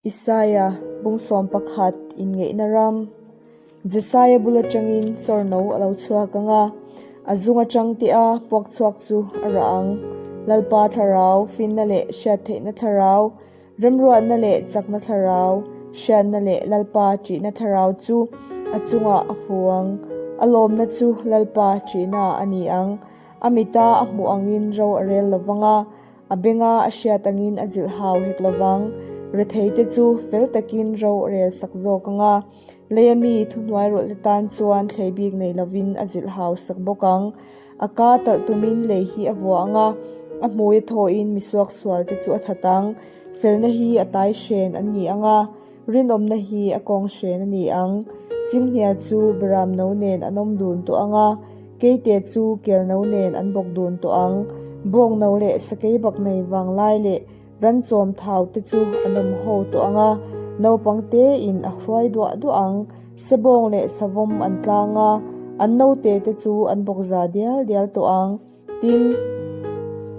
Isaia bung 11 inngeihna ram. Jesaia bul atangin chawrno a lo chhuak ang a, a zung atang te a puak chhuak chu a rah ang. Lalpa thlarau, finna leh hriat theihna thlarau, remruatna leh chakna thlarau, hriatna leh Lalpa ṭihna thlarau chu a chungah a fu ang. A lawmna chu Lalpa ṭihna a ni ang. A mita a hmuh angin ro a rel lovang a, A benga a hriat angin a zilh hau hek lovang. Retheite chu fel takin ro a rel sak zawk ang a, leia mi thuhnuai rawlhte tan chuan thlei bik nei lovin a zilh hau sak bawk ang. A ka talh tumin lei hi a vuah ang a, a hmui a thawhin misuak sualte chu a that ang. Felna hi a tai hren an ni ang a, rinawmna hi a kawng hren a ni ang. Chinghnia chu beram no nen an awm dun tawh ang a, Keite chu kel no nen an bawk dun tawh ang. Bawng no leh sakei bak nei vanglai leh ranchawm thau te chu an awm ho tawh ang a, naupang tein a hruai duah duah ang. Sebawng leh savawm an tlang a, an note te chu an bawk za dial dial tawh ang. Tin,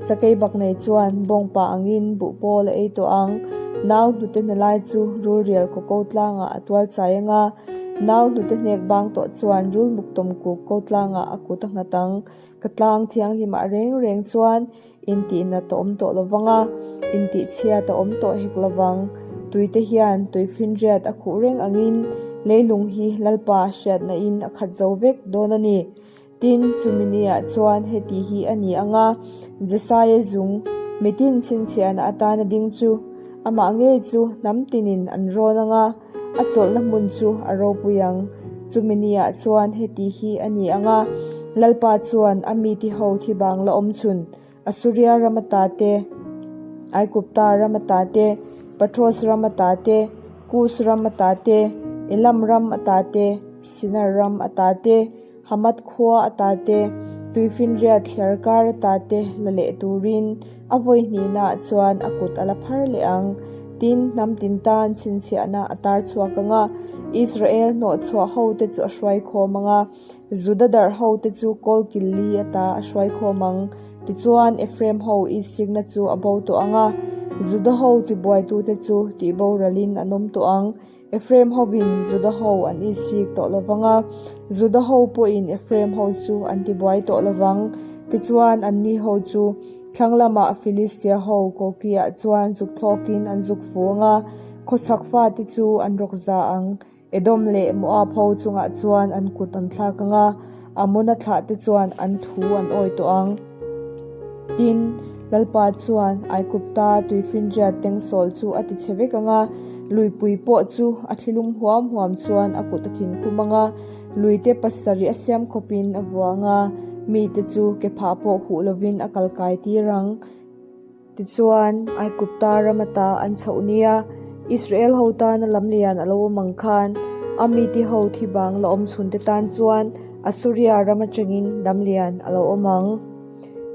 sakei bak nei chuan bawngpa angin buh pawl a ei tawh ang. Nau hnute hna lai chu rulrial kaw ko tlangah a tual chai ang a, nau hnute hnek bang tawh chuan rul muk tawm kuk ko tlangah a kut a nghat ang. Ka tlang thianghlimah reng reng chuan intihna ta awm tawh lovang a, intihchhia ta awm tawh hek lovang. Tuite hian tuifinriat a khuh reng angin leilung hi Lalpa hriatna in a khat zo vek dawn a ni. Tin, chumi niah chuan heti hi a ni ang a, Jesaia zung, mitin chhinchhiahna atana ding chu, amah ngei chu hnam tinin an rawn ang a, a chawlhna hmun chu a ropui ang. Chumi niah chuan heti hi a ni ang a, Lalpa chuan a mite ho thi bang la awm chhun, Asuria ram ata te, Aigupta ram ata te, Pathros ram ata te, Kus ram ata te, Elam ram ata te, Sinar ram ata te, Hamath khua ata te, Tuifinriat thliar kar ata te la leh turin a vawi hnihnaah chuan a kut a la phar leh ang. Tin, hnam tin tan chhinchhiahna a tar chhuak ang a, Israel hnawhchhuah hote chu a hruai khawm ang a, Juda darh hote chu kawl kil li ata a hruai khawm ang. Tichuan, Ephraim ho isikna chu a bo tawh ang a, Juda ho tibuaitute chu tihboralin an awm tawh ang. Ephraim hovin Juda ho an isik tawh lo vang a, Juda ho pawhin Ephraim ho chu an tibuai tawh lo vang. Tichuan, anni ho chu thlang lamah Philistia ho kokiah chuan zuk thlawkin an zuk fu ang a, khawchhak fate chu an rawk za ang. Edom leh Moab ho chungah chuan an kut an thlak ang a, Amona thlahte chuan an thu an awi tawh ang. Tin, Lalpa chuan Aigupta tuifinriat tengsawl chu a tichhe vek ang a, luipui pawh chu a thlilum huam huam chuan a kut a thinkhum ang a, luite pasarih a siam khawpin a vua ang a, mite chu kephah pawh huh lovin a kalkai tir ang. Tichuan, Aigupta ram ata an chhoh nia, Israel ho tana lamlian a lo awm ang khan, a mite ho thi bang la awm chhunte tan chuan Asuria ram atangin lamlian a lo awm ang.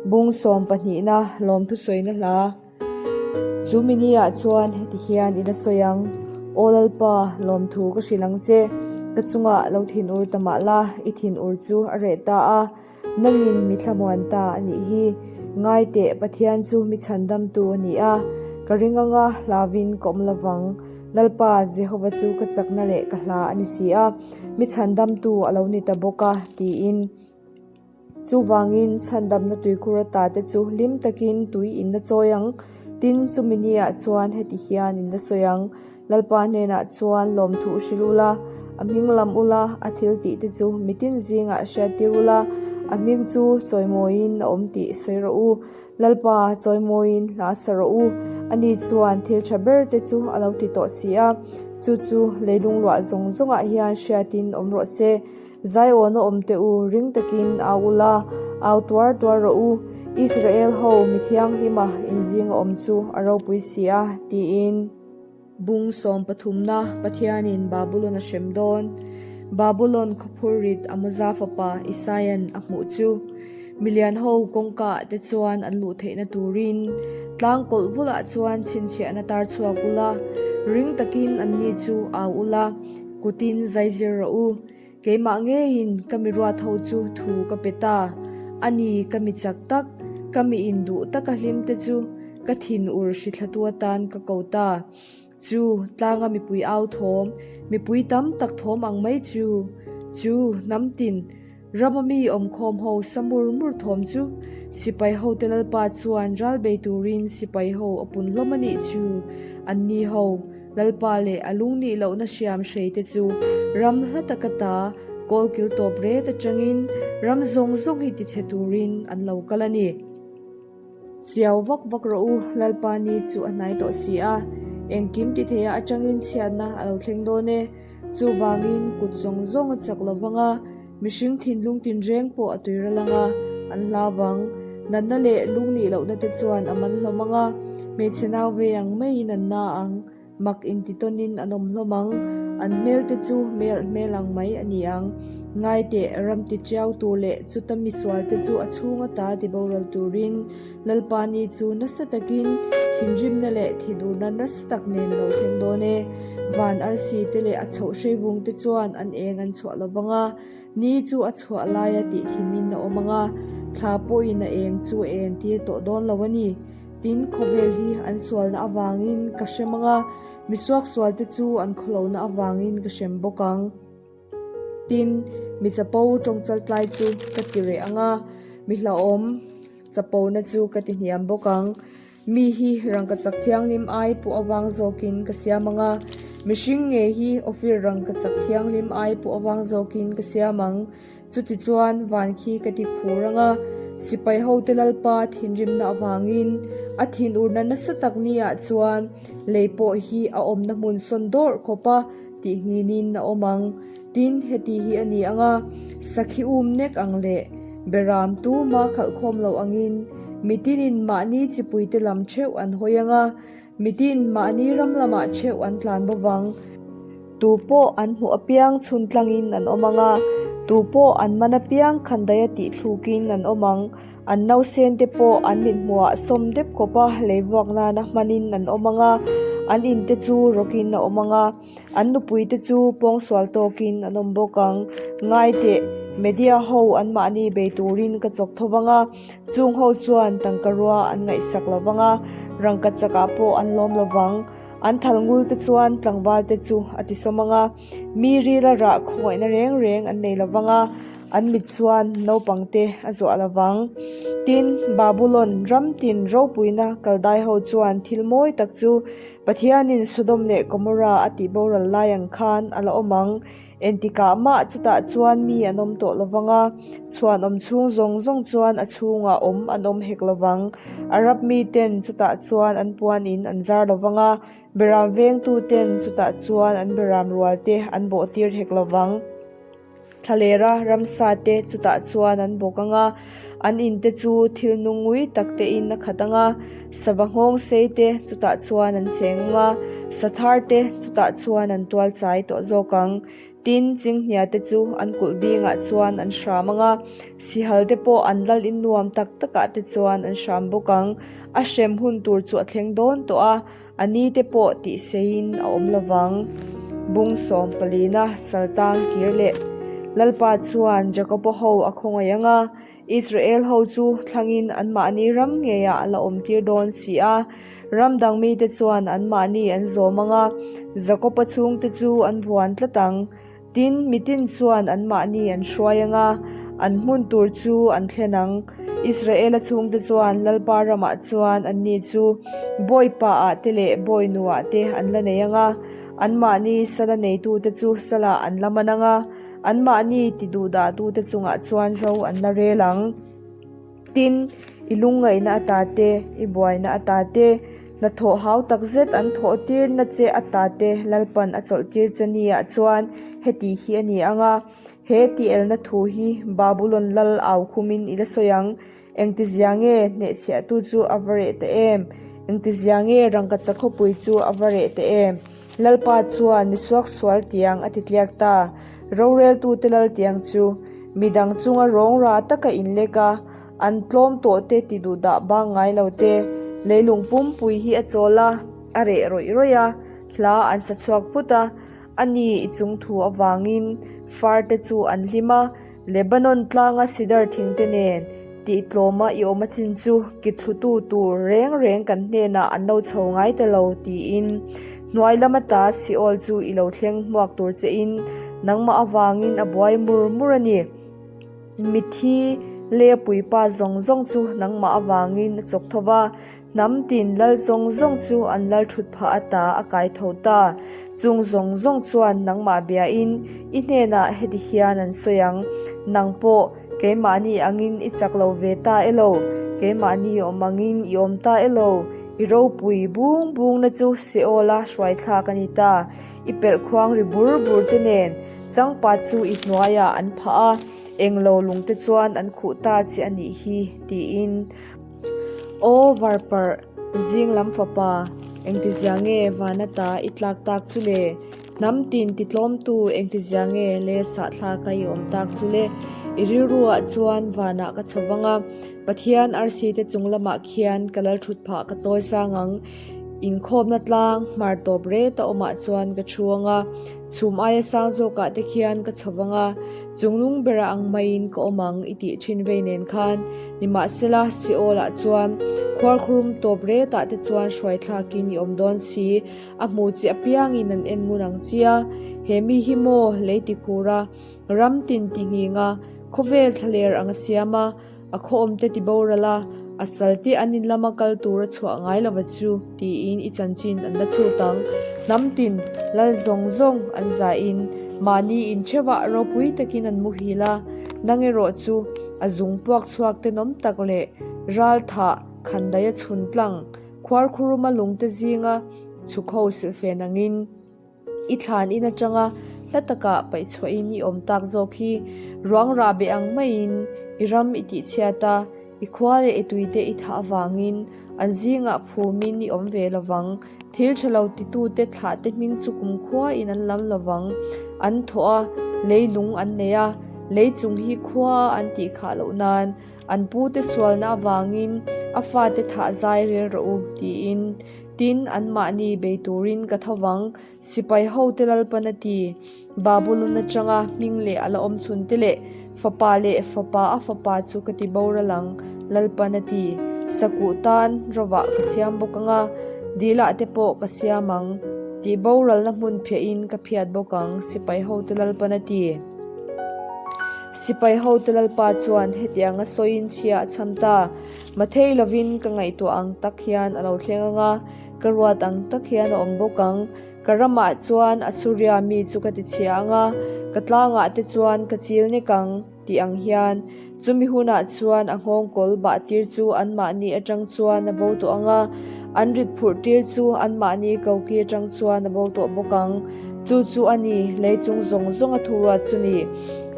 Bung sawm pahnihna lawmthu sawina hla. Chu mini-ah chuan heti hian i la sawi ang, Aw Lalpa, lawmthu ka hrilh ang che, ka chungah lo thinur ta mah la, i thinur chu a reh ta a, Nangin mi thlamuan ta a nih hi. Ngai teh, Pathian chu mi chhandamtu a ni a, ka ring anga hlauvin ka awm lovang. Lalpa, Jehova chu ka chakna leh ka hla a ni si a, mi chhandamtu a lo ni ta bawk a, tiin. Chuvangin, chhandamna tuikhur ata te chu hlim takin tui in la chawi ang. Tin, chumi niah chuan heti hian in la sawi ang, Lalpa hnenah chuan lawmthu hrilh ula, a hming lam ula, a thil tih te chu mitin zingah hriattir ula, a hming chu chawimawiin a awm tih sawi rawh u. Lalpa chawimawiin hla sa rawh u. Ani chuan thil tha ber te chu a lo ti tawh si a, chu chu leilung luah zawng zawngah hian hriatin awm rawh se. Zaiawna awm teh u, ring takin au ula, au tuar tuar rawh u. Israel ho mi thianghlima inzinga awm chu a ropui si a, tiin. Bung sawm pathumna Pathianin Babulon a hrem dawn. Babulon khawphur rit Amoza fapa Isaia'n a hmuh chu milian ho kawngkaah te chuan an luh theihna turin tlang kawlh bulah chuan chhinchhiahna tar chhuak ula, ring takin anni chu au ula, kutin zaizir rawh u. Keimah ngeiin ka mi ruat ho chu thu ka pe ta. A ni, ka mi chak tak, ka mi induh taka hlim te chu ka thinur hrithlatu atan ka ko ta. Chu tlanga mipui au thawm, mipui tam tak thawm ang mai chu, chu hnam tin rama mi awmkhawm ho sa mur mur thawm chu sipai hote Lalpa chuan ral bei turin sipai ho a pun hlawm a nih chu. Anni ho, Lalpa leh a lung nih lohna hriam hrei te chu ram hla taka ta kawlkil tawp ret atangin ram zawng zawng hi tichhe turin an lo kal a ni. Chiau vak vak rawh u, Lalpa ni chu a hnai tawh si a, engkim ti theia atangin chhiatna a lo thleng dawn e. Chuvangin kut zawng zawng a chak lo vang a, mihring thinlung tinreng pawh a tui ral ang a, an hlau vang. Natna leh lung nih lohna te chuan a man hlawm ang a, hmeichhe nau ve ang maiin an na ang. Mak inti tawnin an awm hlawm ang, an hmel te chu hmel hmel ang mai a ni ang. Ngai teh, ram ti tiau tur leh chuta misual te chu a chhung ata ti boral turin Lalpa ni chu nasa takin thinrimna leh thinurna nasa tak nen a lo thleng dawn e. Van arsi te leh a chhoh hreivung te chuan an eng an chhuah lo vang a, ni chu a chhuah laia tih thimin a awm ang a, thla pawhin a eng chu a entir tawh dawn lo a ni. Tin, khawvel hi an sualna avangin ka hrem ang a, misuaksualte chu an khawlohna avangin ka hrem bawk ang. Tin, mi chapo tawngchal tlai chu ka ti reh ang a, mi hlauhawm chapona chu ka ti hniam bawk ang. Mi hi rangkachak thianghlim ai pawh avang zawkin ka siam ang a, mihring ngei hi Ophir rangkachak thianghlim ai pawh avang zawkin ka siam ang. Chutichuan van khi ka ti khur ang a, sipai hote Lalpa thinrimna avangin a thinurna nasa tak niah chuan lei pawh hi a awmna hmun sawn dawrh khawpa tih nghinin a awm ang. Tin, heti hi a ni ang a, sakhi um nek ang leh beram tuma khalhkhawm lo angin mitinin mahni chipuite lam theuh an hawi ang a, Mitin mahni ram lamah theuh an tlan bo vang. Tu pawh an hmuh apiang chhun tlangin an awm ang a, tu pawh an man apiang khandaia tih thlukin an awm ang. An nausen te pawh an mithmuhah sawm dep khawpa lei vuak nana hmanin an awm ang a, an inte chu rawkin a awm ang a. An nupuite chu pawngsual tawkin an awm bawk ang. Ngai teh, Media ho anmahni bei turin ka chawk tho vang a, chung ho chuan tangkarua an ngaihsak lo vang a, rangkachakah pawh an lawm lo vang. An thal ngul te chuan tlangval te chu a tisawm ang a, mi rila rah khawngaihna reng reng an nei lo vang a, an mit chuan naupang te a zuah lo vang. Tin, Babulon ram tin ropuina kaldai ho chuan thil mawi tak chu Pathianin Sodom leh Gomorrah a tih boral lai ang khan a la awm ang. Engtikah mah chutah chuan mi an awm tawh lo vang a, chhuan awm chhung zawng zawng chuan a chhungah awm an awm hek lo vang. Arab miten chutah chuan an puanin an zar lo vang a, beram vengtuten chutah chuan an beram rualte an bawhtir hek lo vang. Thlalera ramsa te chutah chuan an bawk ang a, an in te chu thil nung ngui tak te in a khat ang a, sava nghawng sei te chutah chuan an cheng ang a, sathar te chutah chuan an tual chai tawh zawk ang. Tin, chinghnia te chu an kulh bingah chuan an hram ang a, sihal te pawh an lal in nuam tak takah te chuan an hram bawk ang. A hrem hun tur chu a thleng dawn tawh a. A ni te pawh tih seiin a awm lovang. Bung sawm palina Saltang kir leh Lalpa chuan Jakoba ho a khawngaih ang a, Israel ho chu thlangin anmahni ram ngeiah a la awmtir dawn si a. Ram dang mite chuan anmahni an zawm ang a, Jakoba chhungte chu an vuan tlat ang. Tin, mitin chuan anmahni an hruai ang a, an hmun tur chu an thlen ang. Israela chhungte chuan Lalpa ramah chuan anni chu bawipaah te leh bawinuah te an la nei ang a, anmahni sala neitute chu salah an la man ang a, anmahni tiduhdahtute chungah chuan ro an la rel ang. Tin, i lungngaihna ata te, i buaina ata te, hnathawh hau tak zet an thawh tirna che ata te Lalpan a chawlh tir che niah chuan heti hi a ni ang a, he tielna thu hi Babulon lal au khumin i la sawi ang. Engtizia nge hnehchhiahtu chu a va reh ta em? Engtizia nge rangkachak khawpui chu a va reh ta em? Lalpa chuan misuaksual tiang a ti tliak ta. Roreltute lal tiang chu midang chunga rawngra taka inlek a, an tlawm tawh te ti duh dah bang ngai lo te. Leilung pumpui hi a chawl a, a reh rawih rawih a, hla an sa chhuak phut a. A ni i chung thu avangin far te chu an hlim a, Lebanon tlanga sidar thing te nen. Tihtlawma i awm a chin chu kithlutu tur reng reng kan hnenah an lo chho ngai ta lo tiin hnuai lam ata Seol chu i lo thleng hmuak tur chein nangmah avangin a buai mur mur a ni. Mithi leh puipa zawng zawng chu nangmah avangin a chawk tho va, Hnam tin lal zawng zawng chu an lal thut phah ata a kai tho ta. Chung zawng zawng chuan nangmah biain i hnenah heti hian an sawi ang, Nang pawh keimahni angin i chak lo ve ta elo? Keimahni awm angin i awm ta elo? I ropui bung bungna chu Seola hruai thlak a ni ta. I perh khuang ri bur bur te nen changpat chu i hnuaiah an phah a, englo lungte chuan an khuh ta che a nih hi, tiin. Aw varparh, zing lam fapa, engtizia nge van ata i tlak tak chu le? Hnam tin titlawmtu engtizia nge le sahthlaka i awm tak chu le? I rilruah chuan vanah ka chho vang a, Pathian arsi te chung lamah khian ka lal thut phah ka chawi sang ang. Inkhawmna tlang hmar tawp ret a awmah chuan ka thu ang a, chhum aia sang zawkah te khian ka chho vang a, chunglung bera ang maiin ka awm ang i tih thin vei nen khan Nimahsela, Seol-ah chuan khuarkhurum tawp retah te chuan hruai thlakin i awm dawn si, a hmu chi apiangin an en ngun ang chia. He mi hi maw lei ti khur a, ram tin ti nghing a, khawvel thlaler ang a siam a, a khawawmte ti boral a, a salte an in lama kal tur a chhuah ngai lova chu, tiin i chanchin an la chhut ang. Hnam tin, lal zawng zawng an zahin, mahni intheuhah ropui takin an muhil a, nang erawh chu, A zung puak chhuak tenawm tak leh ral thah khandaia chhun tlang khuarkhuruma lungte zinga chhukho silhfen angin i thlan in atanga hla takah paihchhuahin i awm tak zawk hi ruang rah beh ang maiin i ram i tihchhiat a, i khua leh i tuite i thah avangin an zingah phumin i awm ve lovang. Thil tha lo titute thlahte hming chu kumkhuain an lam lovang. An thawh a, leilung an nei a, lei chung hi khua an tih khah loh nan an pute sualna avangin a fate thah zai rel rawh u, tiin. Tin, anmahni bei turin ka tho vang. Sipai hote Lalpan a ti. Babulon atanga hming leh a la awm chhun te leh fapa leh fapa a fapa chu ka ti boral ang, Lalpan a ti. Sakuh tan rovah ka siam bawk ang a, dilah te pawh ka siam ang. Tih boralna hmun phiahin ka phiat bawk ang, sipai hote Lalpan a ti. Sipai hote Lalpa chuan hetianga sawiin chhia a chham ta. Mathei lovin ka ngaihtuah ang tak hian a lo thleng ang a, Ka ruat ang tak hian a awm bawk ang. Ka ramah chuan Asuria mi chu ka ti chhia ang a, ka tlangah te chuan ka chil nek ang, tih ang hian. Chumi hunah chuan a nghawngkawl bah tir chu anmahni atang chuan a bo tawh ang a, an rit phurh tir chu anmahni koki atang chuan a bo tawh bawk ang. Chu chu a ni, lei chung zawng zawnga thuruat chu ni.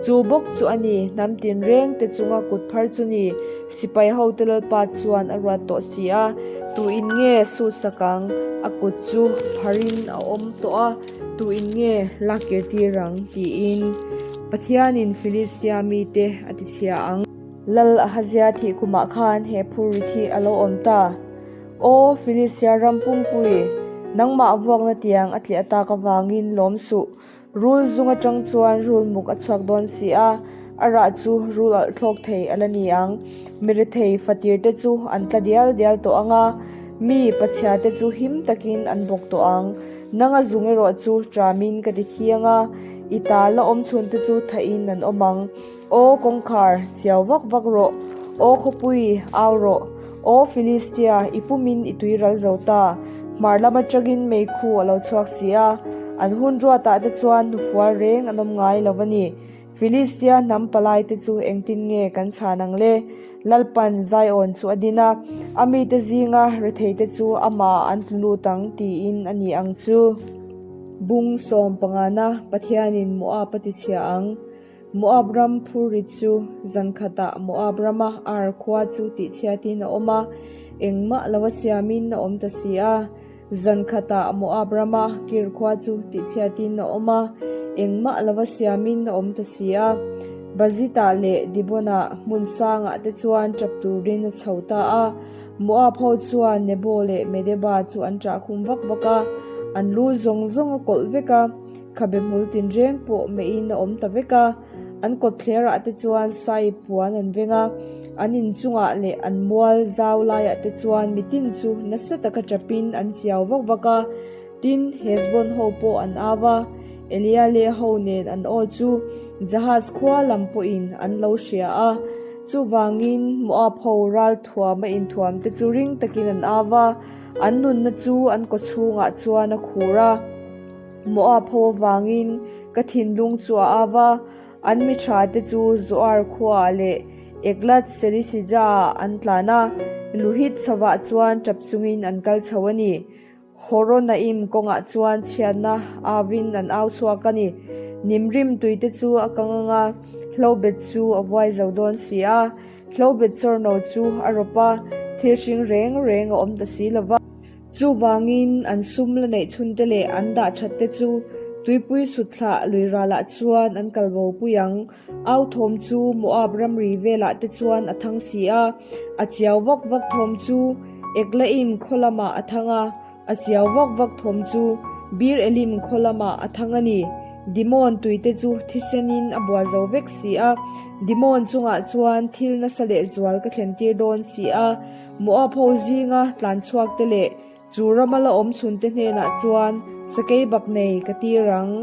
Chu bawk chu a ni, hnam tinreng te chunga kut phar chu ni. Sipai hote Lalpa chuan a ruat tawh si a, tuin nge suhsak ang? A kut chu pharin a awm tawh a, tuin nge lakir tir ang? tiin Pathianin Filistia mite a tichhia ang. Lal Ahazia thih kumah khan he phurrit hi a lo awm ta. Aw, Filistia ram pumpui, nangmah vuakna tiang a tliah tak avangin lawm suh. Rul zung atang chuan rul muk a chhuak dawn si a, a rah chu rul alh thlawk thei a la ni ang. Mirethei fatir te chu an tla dial dial tawh ang a, mi pachhia te chu him takin an bawk tawh ang. Nanga zung erawh chu tramin ka ti thiang a, i ta la awm chhun te chu thahin an awm ang. Aw kawngkhar, chiau vak vak rawh. Aw khawpui, au rawh. Aw Filistia, i pumin i tui ral zo ta. Hmar lam atangin meikhu a lo chhuak si a, an hun ruatah te chuan hnufual reng an awm ngai lo a ni. Filistia hnam palai te chu engtin nge kan chhan ang le? Lalpan Zion chu a din a, a mite zinga retheite chu amah an tlu lut ang tiin a ni ang chu. Bung sawm pangana Pathianin Moab a tichhia ang. Moab ram phurrit chu zan khatah Moab rama Ar khua chu tihchhiatin a awm a, engmah lo a siamin a awm ta si a. Zan khatah Moab rama Kir khua chu tihchhiatin a awm a, engmah lo a siamin a awm ta si a. Bazitah leh Dibonah hmun sangah te chuan tap turin a chho ta a. Moab ho chuan Nebo leh Medeba chu an ṭahkhum vak vak a, an lu zawng zawng a kawlh vek a. Khabe hmul tinreng pawh meiin a awm ta vek a. An kawtthlerah te chuan sai puan an veng a, an inchungah leh an mual zau laiah te chuan mitin chu nasa taka ṭapin an chiau vak vak a. Tin, Heshbon ho pawh an au a, Eliale ho nen an aw chu Jahaz khua lam pawhin an lo hria a. Chuvangin Moab ho ral thuama inthuam te chu ring takin an au a, an nunna chu an kawchhungah chuan a khur a. Moab ho avangin ka thinlung chu a au a, an mi tha te chu Zoar khuaah leh Eglath Selisija-ah an tlan a, Luhith chhovah chuan tap chungin an kal chho a ni. Horonaim kawngah chuan chhiatna auin an au chhuak a ni. Nimrim tuite chu a kang ang a, hlobet chu a vuai zo dawn si a. Hlobet chawrno chu a rawp a, thil hring reng reng a awm ta si lo va. Chuvangin an sum la neih chhunte leh an dah that te chu tuipui sutthlah lui ralah chuan an kal bo pui ang. Au thawm chu Moab ramri velah te chuan a thang si a, a chiau vak vak thawm chu Eglaim khaw lamah a thang a, a chiau vak vak thawm chu Bir Elim khaw lamah a thang a ni. Dimon tuite chu thisenin a bual zo vek si a, Dimon chungah chuan thil nasa lehzual ka thlentir dawn si a, Moab ho zinga tlan chhuak te leh chu rama la awm chhunte hnenah chuan sakei bak nei ka tir ang.